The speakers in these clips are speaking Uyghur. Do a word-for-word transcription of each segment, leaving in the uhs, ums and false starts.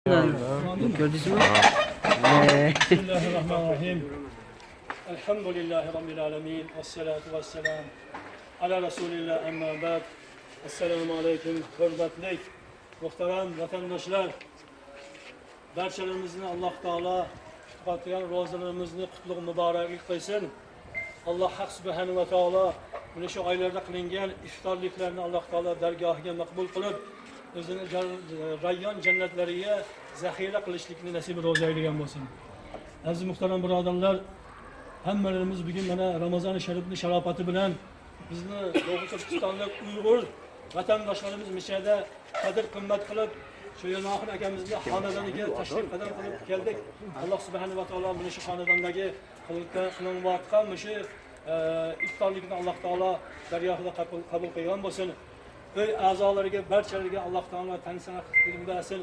كۆردىڭىزمۇ؟ بىسمىللاھىررەھمانىررەھىم. ئەلھەمدۇلىللاھى رەببىل ئالەمىن. ۋەسسالاتۇ ۋەسسالامۇ ئالا رەسۇلىللا، ئەمما بەئد. ئەسسالامۇ ئەلەيكۇم، ھۆرمەتلىك، مۇھتەرەم ۋەتەنداشلار. بارچىلىرىمىزنى ئاللاھ تائالا تۇتۇۋاتقان روزىلىرىمىزنى قۇتلۇق مۇبارەك قىلسۇن. ئاللاھ ھەق سۇبھانەھۇ ۋە تائالا مانا شۇ ئايلاردا قىلىنغان ئىفتارلىقلارنى ئاللاھ تائالا دەرگاھىغا مەقبۇل قىلىپ، ئۆزىنىڭ جەن-، رەييان جەننەتلىرىگە زەخىرە قىلىشلىكنى نەسىب روزى ئەيلىگەن بولسۇن. ئەزىز مۇھتەرەم بۇرادەرلەر، ھەممىلىرىمىز بۈگۈن مانا رامازان شەرىپنى شاراپىتى بىلەن بىزنى دوغۇ تۈركىستانلىق ئۇيغۇر ۋەتەنداشلىرىمىز مۇشۇ يەردە قەدىر قىممەت قىلىپ، شۇ يەناخۇن ئاكىمىزنى خانىدانىغا تەشرىپ قەدەم قىلىپ كەلدۇق. ئاللاھ سۇبھانەھۇ ۋە تائالا مانا شۇ خانىداندىكى قىلىنىۋاتقان مۇشۇ، ئە، ئىفتارلىقنى ئاللاھ تائالا دەرگاھىدا قەبۇل، قەبۇل قىلغان بولسۇن. ئۆي ئەزالىرىغا، بارچىلىرىگە ئاللاھ تائالا تەن ساقلىق بەرسۇن.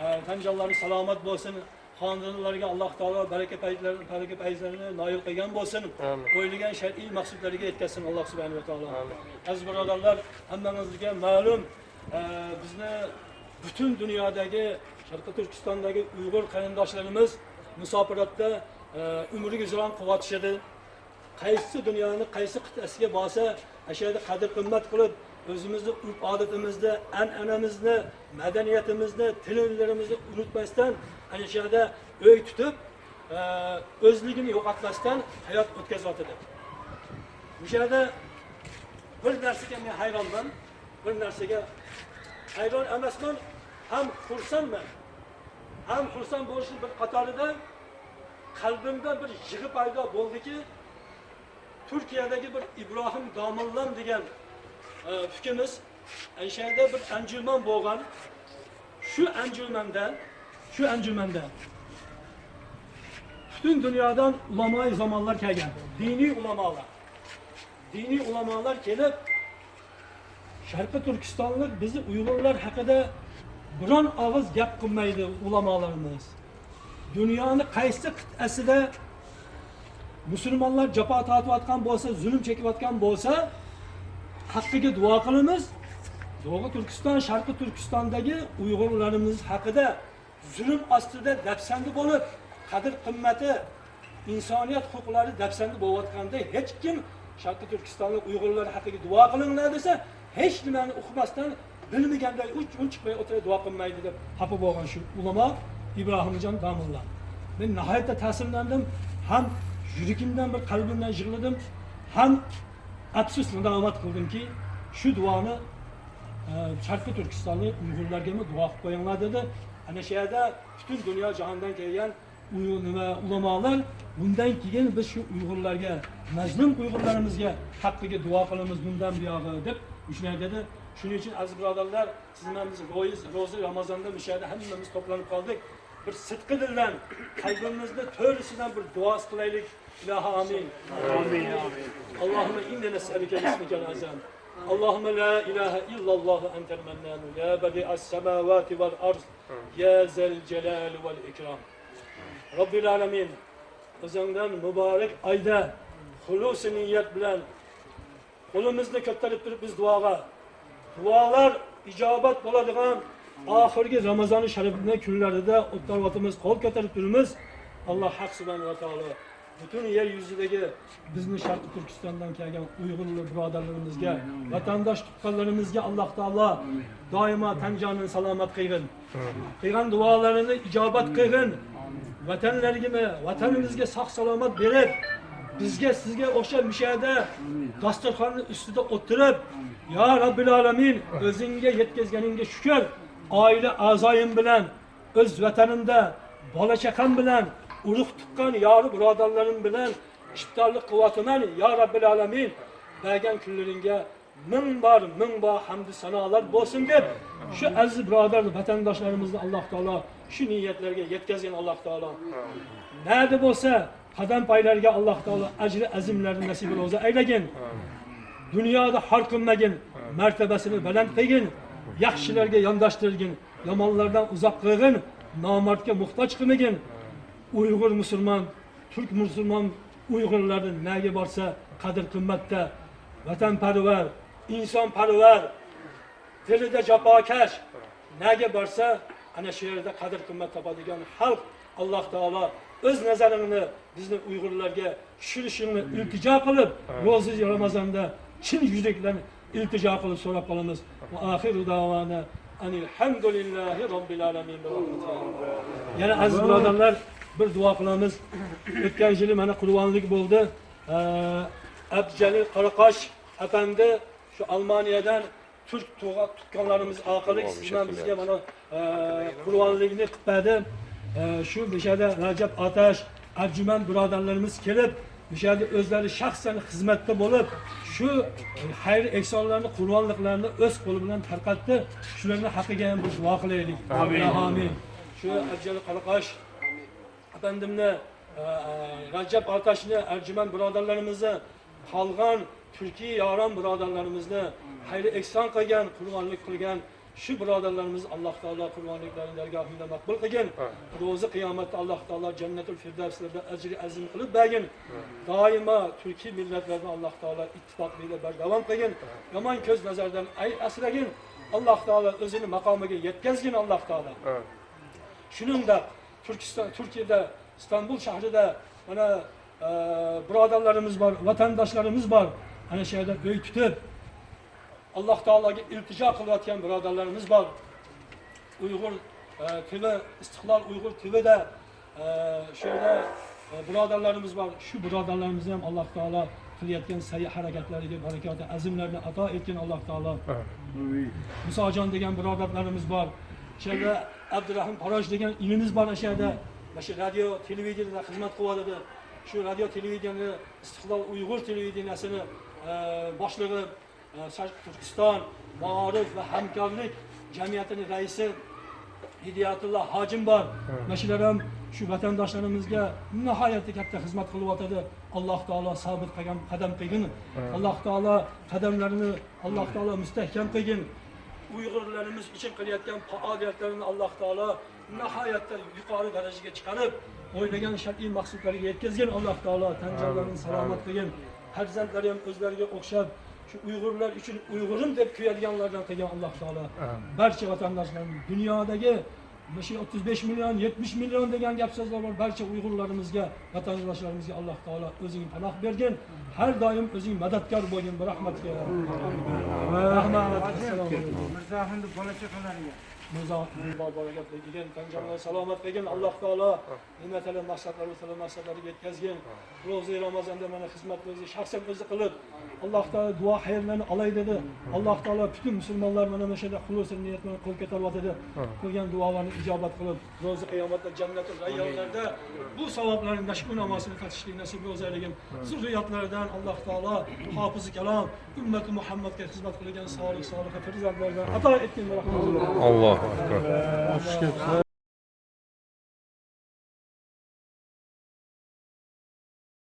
ئە، تەن جانلىرى سالامەت بولسۇن. خانىدانلارغا ئاللاھ تائالا بەرىكەت پەيزلىرىنى، بەرىكەت پەيزلىرىنى نايىل قىلغان بولسۇن. ئامىن. ئويلىغان شەرئىي مەقسەتلەرگە يەتكۈزسۇن ئاللاھ سۇبھانەھۇ ۋە تائالا. ئامىن. ئەزىز بۇرادەرلەر، ھەممىڭىزگە مەلۇم، ئە، بىزنى پۈتۈن دۇنيادىكى، شەرقىي تۈركىستاندىكى ئۇيغۇر قېرىنداشلىرىمىز مۇساپىرەتتە، ئە، ئۆمرى گۈزەران قىلىۋاتىشىدى. قايسى دۇنيانىڭ قايسى قىتئەسىگە بارسا، ئەشۇ يەردە قەدىر-قىممەت قىلىپ، ئۆزىمىزنى، ئۆرپ-ئادىتىمىزنى، ئەنئەنىمىزنى، مەدەنىيىتىمىزنى، تىللىرىمىزنى ئۇنتۇماستىن، ئەنە شۇ يەردە ئۆي تۇتۇپ، ئە، ئۆزلۈكىنى يوقاتماستىن ھايات ئۆتكۈزۈۋاتىدۇ. مۇشۇ يەردە بىر نەرسىگە مەن ھەيرانمەن، بىر نەرسىگە ھەيران ئەمەسمەن، ھەم خۇرسەنمەن. ھەم خۇرسەن بولۇشنىڭ بىر قاتارىدا قەلبىمدە بىر يىغا پەيدا بولدىكى، تۈركىيەدىكى بىر ئىبراھىم داموللام دېگەن، ئە، ئۇكىمىز ئەنشەدە بىر ئەنجۈمەن بولغان. شۇ ئەنجۈمەندە، شۇ ئەنجۈمەندە پۈتۈن دۇنيادىن ئۇلامائى زامانلار كەلگەن، دىنىي ئۇلامالار. دىنىي ئۇلامالار كېلىپ، شەرقىي تۈركىستانلىق بىز ئۇيغۇرلار ھەققىدە بىرەر ئاغىز گەپ قىلمايدۇ ئۇلامالىرىمىز. دۇنيانىڭ قايسى قىتئەسىدە مۇسۇلمانلار جاپا تارتىۋاتقان بولسا، زۇلۇم چېكىۋاتقان بولسا، ھەققىگە دۇئا قىلىمىز. دوغۇ تۈركىستان، شەرقىي تۈركىستاندىكى ئۇيغۇرلىرىمىز ھەققىدە زۇلۇم ئاستىدا دەپسەندە بولۇپ، قەدىر-قىممىتى، ئىنسانىيەت ھوقۇقلىرى دەپسەندە بولۇۋاتقاندا، ھېچكىم شەرقىي تۈركىستانلىق ئۇيغۇرلار ھەققىگە دۇئا قىلىڭلار دېسە، ھېچ نېمىنى ئۇقماستىن، بىلمىگەندەك ئۇچ-، ئۇنچىقماي ئولتۇرۇپ دۇئا قىلمايدۇ دەپ خاپا بولغان شۇ ئۇلىما ئىبراھىمجان داموللا. مەن ناھايىتى تەسىرلەندىم ھەم يۈرىكىمدىن بىر قەلبىمدىن يىغلىدىم ھەم ئەپسۇس نادامەت قىلدىمكى، شۇ دۇئانى، ئە، شەرقىي تۈركىستانلىق ئۇيغۇرلارغىمۇ دۇئا قىلىپ قويۇڭلار دېدى. ئەنە شۇ يەردە پۈتۈن دۇنيا جاھاندىن كەلگەن ئۇيغۇر، نېمە، ئۇلامالار، بۇندىن كېيىن بىز شۇ ئۇيغۇرلارغا، مەزلۇم ئۇيغۇرلىرىمىزگە ھەققىگە دۇئا قىلىمىز بۇندىن بۇياغى دەپ، مۇشۇنداق دېدى. شۇنىڭ ئۈچۈن ئەزىز بۇرادەرلەر، سىز بىلەن بىز روزى، روزى رامازاندا مۇشۇ يەردە ھەممىمىز توپلىنىپ قالدۇق. بىر سىدقى دىل بىلەن قەلبىمىزنى تۆرىسىدىن بىر دۇئاسى قىلايلىك. ئىلاھى ئامىن. ئامىن. اللهم إنا نسألك باسمك الأعظم. اللهم لا إله إلا الله أنت المنان يا بديع السماوات والأرض يا ذا الجلال والإكرام. رەببىل ئالەمىن، ئۆزۈڭدىن مۇبارەك ئايدا خۇلۇسىي نىيەت بىلەن قولىمىزنى كۆتۈرۈپ تۇرۇپ بىز دۇئاغا، دۇئالار ئىجابەت بولىدىغان ئاخىرقى رامازان شەرىپنىڭ كۈنلىرىدە ئولتۇرۇۋاتىمىز، قول كۆتۈرۈپ تۇرىمىز. ئاللاھ ھەق سۇبھانەھۇ ۋە تائالا پۈتۈن يەر يۈزىدىكى بىزنى شەرقىي تۈركىستاندىن كەلگەن ئۇيغۇر بۇرادەرلىرىمىزگە، ۋەتەنداش تۇغقانلىرىمىزگە ئاللاھ تائالا دائىما تەن جانىنى سالامەت قىلغىن. قىلغان دۇئالىرىنى ئىجابەت قىلغىن. ۋەتەنلەرگىمۇ، ۋەتىنىمىزگە ساق سالامەت بېرىپ، بىزگە، سىزگە ئوخشاپ مۇشۇ يەردە داستۇرخاننىڭ ئۈستىدە ئولتۇرۇپ، يا رەببىل ئالەمىن، ئۆزۈڭگە يەتكۈزگىنىڭگە شۈكۈر، ئائىلە ئەزايىم بىلەن، ئۆز ۋەتىنىمدە بالا-چاقام بىلەن، ئۇرۇق-تۇغقان، يارى-بۇرادەرلىرىم بىلەن ئىپتارلىق قىلىۋاتىمەن، يا رەببىل ئالەمىن، بەرگەن كۈنلىرىڭگە مىڭ بار، مىڭ بار ھەمدۇ سانالار بولسۇن دەپ، شۇ ئەزىز بۇرادەر ۋەتەنداشلىرىمىزنى ئاللاھ تائالا شۇ نىيەتلەرگە يەتكۈزگىن ئاللاھ تائالا. نەدە بولسا قەدەم پايلارغا ئاللاھ تائالا ئەجرى ئەزىملەرنى نەسىب روزى ئەيلىگىن. دۇنيادا ھار قىلمىگىن، مەرتىبىسىنى بەلەند قىلغىن، ياخشىلارغا يانداشتۇرغىن، يامانلاردىن ئۇزاق قىلغىن، نامەردكە موھتاج قىلمىگىن. ئۇيغۇر مۇسۇلمان، تۈرك مۇسۇلمان ئۇيغۇرلاردا نەگە بارسا قەدىر-قىممەتتە، ۋەتەنپەرۋەر، ئىنسانپەرۋەر، دىلىدا جاپاكەش، نەگە بارسا ئەنە شۇ يەردە قەدىر-قىممەت تاپىدىغان خەلق، ئاللاھ تائالا ئۆز نەزىرىڭنى بىزنى ئۇيغۇرلارغا چۈشۈرۈشۈڭنى ئىلتىجو قىلىپ، روزا رامازاندا چىن يۈرەك بىلەن ئىلتىجو قىلىپ سوراپ قالىمىز. ۋە ئاخىرۇ دەۋانا ئەنىل ھەمدۇلىللاھى رەببىل ئالەمىن. يەنە ئەزىز بۇرادەرلەر، بىر دۇئا قىلىمىز. ئۆتكەن يىلى مانا قۇربانلىق بولدى. ئە، ئەبجەلىل قاراقاش ئەپەندى شۇ ئالمانىيەدىن تۈرك تۇغا-، تۇغقانلىرىمىز ئارقىلىق سىز بىلەن بىزگە مانا، ئە، قۇربانلىقنى قىلىپ بەردى. ئە، شۇ مۇشەدە رەجەپ ئاتاش، ئەرجۇمەن بۇرادەرلىرىمىز كېلىپ، مۇشەدە ئۆزلىرى شەخسەن خىزمەتتە بولۇپ، شۇ خەير ئېھسانلارنى، قۇربانلىقلارنى ئۆز قولى بىلەن تارقاتتى. شۇلارنى ھەققىگە ھەم بىر دۇئا قىلايلى. ئامىن. ئامىن. شۇ ئەبجەلىل قاراقاش ئەپەندىمنى، ئە، رەجەپ ئاتاشنى، ئەرجۇمەن بۇرادەرلىرىمىزنى، قالغان تۈركىي ياران بۇرادەرلىرىمىزنى، خەير ئېھسان قىلغان، قۇربانلىق قىلغان شۇ بۇرادەرلىرىمىز، ئاللاھ تائالا قۇربانلىقلارنى دەرگاھىڭدا مەقبۇل قىلغىن. ئامىن. روزى قىيامەتتە ئاللاھ تائالا جەننەتۇل فىردەۋسلەردە ئەجرى ئەزىم قىلىپ بەرگىن. ئامىن. دائىما تۈركىي مىللەتلەرنى ئاللاھ تائالا ئىتتىپاقلىقىدا بەرداۋام قىلغىن. ئامىن. يامان كۆز نەزەردىن ئەي ئەسرىگىن. ئاللاھ تائالا ئۆزىنى ماقامىغا يەتكۈزگىن، ئاللاھ تائالا. ئامىن. شۇنىڭدەك تۈركىستان، تۈركىيەدە، ئىستانبۇل شەھىرىدە مانا، ئە، بۇرادەرلىرىمىز بار، ۋەتەنداشلىرىمىز بار. ئەنە شۇ يەردە ئۆي تۇتۇپ، ئاللاھ تائالاغا ئىلتىجا قىلىۋاتقان بۇرادەرلىرىمىز بار. ئۇيغۇر، ئە، تىۋى، ئىستىقلال ئۇيغۇر تىۋىدە، ئە، شۇ يەردە، ئە، بۇرادەرلىرىمىز بار. شۇ بۇرادەرلىرىمىزنى ھەم ئاللاھ تائالا قىلىۋاتقان سەي ھەرىكەتلىرىگە بەرىكاتى ئەزىملەرنى ئاتا ئەتكىن ئاللاھ تائالا. ئامىن. مۇساجان دېگەن بۇرادەرلىرىمىز بار. شۇ يەردە ئەبدۇراھىم پاراش دېگەن ئىنىمىز بار، ئاشۇ يەردە مۇشۇ رادىيو، تېلېۋىدېنىيەدە خىزمەت قىلىۋاتىدۇ. شۇ رادىيو، تېلېۋىدېنىيە ئىستىقلال ئۇيغۇر تېلېۋىدېنىيەسىنى، ئە، باشلىقى، ئە، شەرقىي تۈركىستان مائارىپ ۋە ھەمكارلىق جەمئىيىتىنىڭ رەئىسى ھىدايەتۇللا ھاجىم بار. مۇشۇلار ھەم شۇ ۋەتەنداشلىرىمىزغا ناھايىتى كاتتا خىزمەت قىلىۋاتىدۇ. ئاللاھ تائالا سابىت قەدەم، قەدەم قىلغىن. ئامىن. ئاللاھ تائالا قەدەملىرىنى، ئاللاھ تائالا مۇستەھكەم قىلغىن. ئۇيغۇرلىرىمىز ئۈچۈن قىلىۋاتقان پائالىيەتلىرىنى ئاللاھ تائالا ناھايەتتە يۇقىرى دەرىجىگە چىقىرىپ، ئويلىغان شەرئىي مەقسەتلەرگە يەتكۈزگىن ئاللاھ تائالا. تەن جانلىرىنى سالامەت قىلغىن. پەرزەنتلىرى ھەم ئۆزلىرىگە ئوخشاپ شۇ ئۇيغۇرلار ئۈچۈن ئۇيغۇرۇم دەپ كۆيەلىگەنلەردىن قىلغىن ئاللاھ تائالا. ئامىن. بارچە ۋەتەنداشلارنى دۇنيادىكى مۇشۇ ئوتتۇز بەش مىليون، يەتمىش مىليون دېگەن گەپ سۆزلەر بار. بارچە ئۇيغۇرلىرىمىزگە، ۋەتەنداشلىرىمىزگە ئاللاھ تائالا ئۆزىڭ پاناھ بەرگىن. ھەر دائىم ئۆزىڭ مەدەتكار بولغىن، بىر رەھمەتكە. رەھمەت. ئەسسالامۇ ئەلەيكۇم. مىرزا ئەپەندى، بالا چاقىلارغا. مىرزا ئەپەندى، بار، بار گەپ دېگەن، تەن جانلىرىنى سالامەت قىلغىن ئاللاھ تائالا. نېمە تەلەپ مەقسەتلەر، تەلەپ مەقسەتلەرگە يەتكۈزگىن. روزى رامازاندا مانا خىزمەت ئۆزى شەخسەن ئۆزى قىلىپ، ئاللاھ تائالا دۇئا خەيرلەرنى ئالاي دېدى. ئاللاھ تائالا پۈتۈن مۇسۇلمانلار مانا مۇشۇنداق خۇلۇس نىيەت بىلەن قول كۆتۈرۈۋاتىدۇ. قىلغان دۇئالارنى ئىجابەت قىلىپ، روزى قىيامەتتە جەننەتۇل رەييانلاردا بۇ ساۋابلارنى نەشئۇ ناماسىنى تارتىشلىق نەسىب ئەيلىگىن. زۇررىيەتلەردىن ئاللاھ تائالا ھافىزى كالام، ئۈممەتى مۇھەممەدكە خىزمەت قىلغان سالىھ، سالىھە پەرزەنتلەرگە ئاتا ئەتكىن. ئاللاھ ئەكبەر.